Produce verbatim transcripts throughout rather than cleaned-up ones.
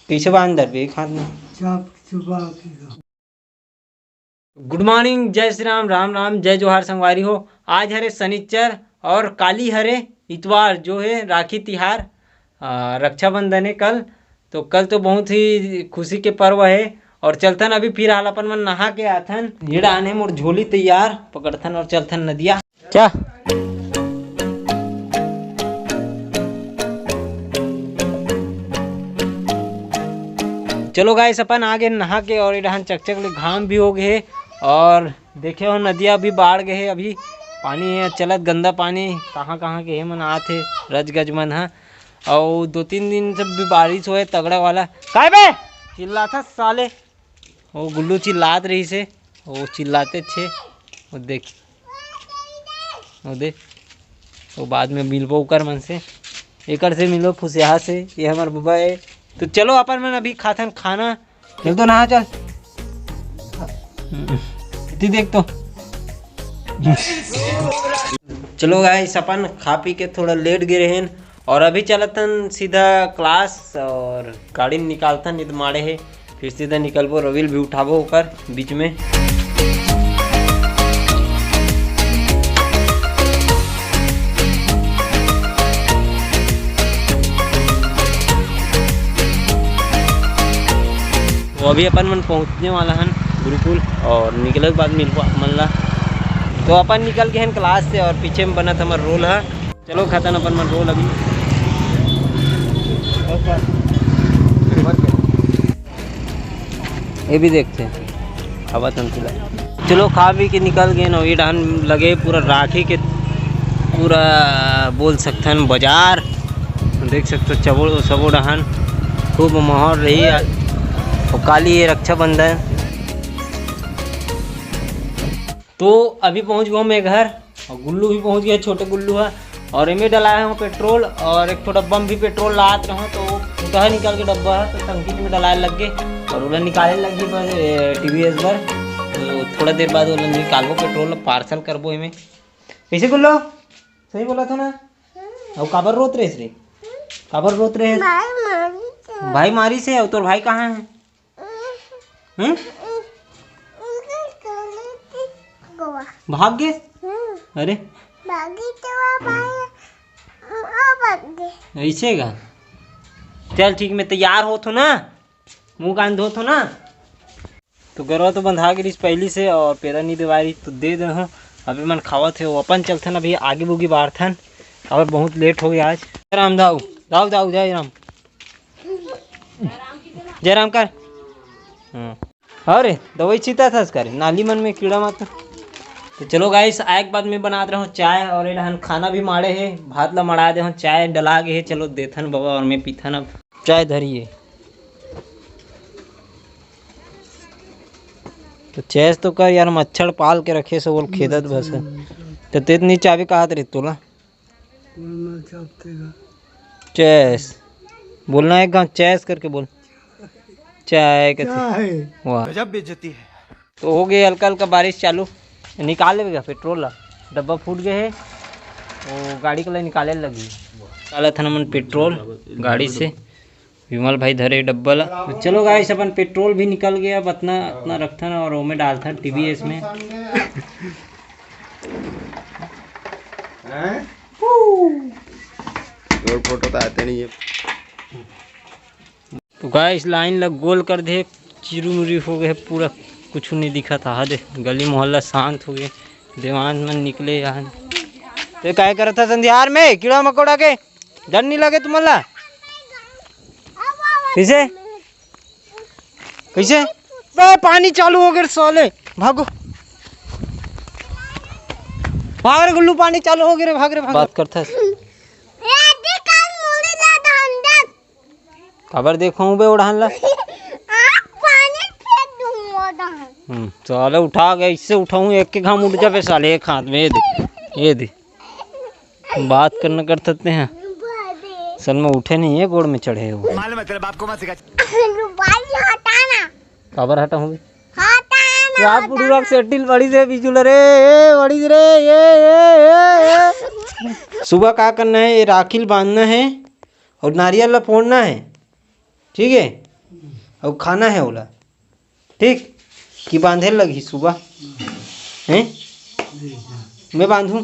पीछे बांध दर एक हाथ में। चाप चुबा के दो। गुड मॉर्निंग, जय श्री राम, राम राम, जय जोहार संगवारी हो। आज हरे शनिचर और काली हरे इतवार, जो है राखी तिहार, आ, रक्षाबंधन है कल। तो कल तो बहुत ही खुशी के पर्व है। और चलथन अभी फिर हाल अपन मन नहा के आथन। ये डाहन है मोर झोली तैयार, पकड़थन और चलथन नदिया। क्या? चलो गाइस, अपन आ गए नहा के और ये डहान चकचक ले घाम भी हो गए है। और देखे हो नदिया भी बाढ़ गए है, अभी पानी है चलत, गंदा पानी कहाँ कहाँ के है मन आत है रज गज मन हा। और दो तीन दिन से भी बारिश होए तगड़ा वाला। काय बे चिल्लाथा साले? वो गुल्लू चिल्लात रहिस हे, वो चिल्लाते छे। वो देख, वो देख, वो बाद में मिलबो ओकर मन से, एकर से मिलो फुसिया से, ये हमर बबा है। तो चलो अपन मन अभी खाथन खाना, चल तो नहा चल। इतनी देख तो। चलो गाइस, अपन खा पी के थोड़ा लेट गए रहेन और अभी चलतन सीधा क्लास और गाड़ी निकालतन, नित माड़े है, फिर सीधा निकलबो, रविल भी उठाबो ओकर बीच में। तो अभी अपन मन पहुँचने वाला हन गुरुकुल और निकले के बाद मिलबो आप मन ला। तो अपन निकल के हन क्लास से और पीछे में बनत हमर रोल है। चलो खातन अपन मन रोल अभी। ये भी देखते हैं। अब तन चलो खा पी के निकल गए ना, ये डहान लगे पूरा राखी के पूरा बोल सकथन बाजार। देख सकते हो चबो सबो डहान खूब माहौल रही है। और काली ये रक्षाबंधन। तो अभी पहुँच गया मैं घर और गुल्लू भी पहुँच गया, छोटे गुल्लू है। और एमे डलाए हूँ पेट्रोल और एक ठो डब्बा में भी पेट्रोल लात रहूँ तो उठा निकाल के डब्बा है तो टंकी में डलाए लग गए और ओला निकाले लग गई टी वी एस बर। तो थोड़ा देर बाद ओला निकालबो पेट्रोल, पार्सल करबो एमे। कैसे गुल्लू? सही बोला था ना? और काबर रोत रहे रे? काबर रोत रहे? भाई मारी से। भाई मारी से, और तोर भाई कहाँ है? हम्म? भाग गए? अरे। ऐसे का? चल ठीक, मैं तैयार होत हो ना, मुंह कान धोत हो ना। तो गरवा तो बंधा गिरिस पहली से और पेरा नहीं देवारी तो दे दे हो। अभी मन खावत है, वो अपन चलथन अभी आगे बुगी बाढ़थन और बहुत लेट हो गया आज। राम दाऊ, दाऊ, दाऊ, जय राम। जयराम कर। हाँ। अरे दवाई छीता था कर नाली मन में कीड़ा मार। तो चलो गाइस, आए के बाद में बनात रहूँ चाय और एडहन खाना भी माड़े है, भात ला मड़ा दे हूँ, चाय डला गए है। चलो देथन बाबा और मैं पीथन अब। चाय धरिए। तो चेस तो कर यार, मच्छर पाल के रखे से बोल खेदत बस है। तो तेत नहीं चाबी कहा रही तोला। चेस बोलना है, एक गाँव चेस करके बोल। चाय के चाय। वाह। गजब बेइज्जती है। तो हो गए हल्का हल्का बारिश चालू, निकाल लेगा पेट्रोल ला, डब्बा फूट गए है, वो गाड़ी के लिए निकाले लगी। निकाला था ना मन पेट्रोल गाड़ी से, विमल भाई धरे डब्बा ला। तो चलो गाइस, अपन पेट्रोल भी निकल गया, अब अतना अतना रखथन और ओमे डालथन टी वी एस में। हैं? और फोटो तो आते नहीं है। तो गाइस, लाइन ला गोल कर दे, चिरू मुरू हो गए पूरा, कुछ नहीं दिखा था। दे गली मोहल्ला शांत हो गए, देवान मन निकले यार। तो काय करत था संध्यार में कीड़ा मकोड़ा के? डर नहीं लगे तुमन ला? कैसे? कैसे? बे, पानी चालू हो गए साले, भागो, भाग रे गुल्लू, पानी चालू हो गए रे, भाग रे, भाग। बात करता है। काबर देखो बे ओढ़ान ला? हम्म, साले उठा गए, इससे उठाऊं एक के घाम उठ जावे साले एक हाथ में। ये दे, ये दे। बात करना कर सकते हैं। सल में उठे नहीं है, गोड़ में चढ़े हो। मालूम है तेरे बाप को मत सिखा। काबर हटा हूँ बे? यार पुडुरा के सेटिल बड़ी दे बिजुल रे, ए, बड़ी रे, ये, ये, ये, ये। सुबह का करना है? ये राखिल बांधना है और नारियल ला फोड़ना है, ठीक है? अउ खाना हे ओला, ठीक? कि बांधे लगही सुबह? हैं? मैं बांधूं?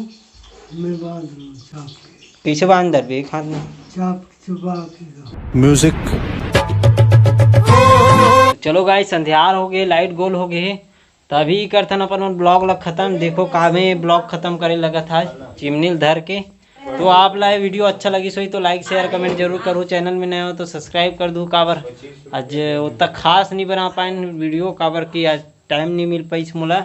मैं बांध लूं, चाप के। कइसे बांध डरबे एक हाथ में? चाप के चुबा के दो। Music। चलो गाइस, अंधियार हो गे, लाइट गोल हो गे हे, त अभी करथन अपन ब्लॉग ला खत्म। देखो का में ब्लॉग खत्म करे लगत हे चिमनी ल धर के। तो आप ला ये वीडियो अच्छा लगिस होही तो लाइक, शेयर, कमेंट जरूर करो। चैनल में नए हो तो सब्सक्राइब कर दू, काबर आज ओतका खास नहीं बना पाएन वीडियो, काबर कि आज टाइम नहीं मिल पाइस मोला।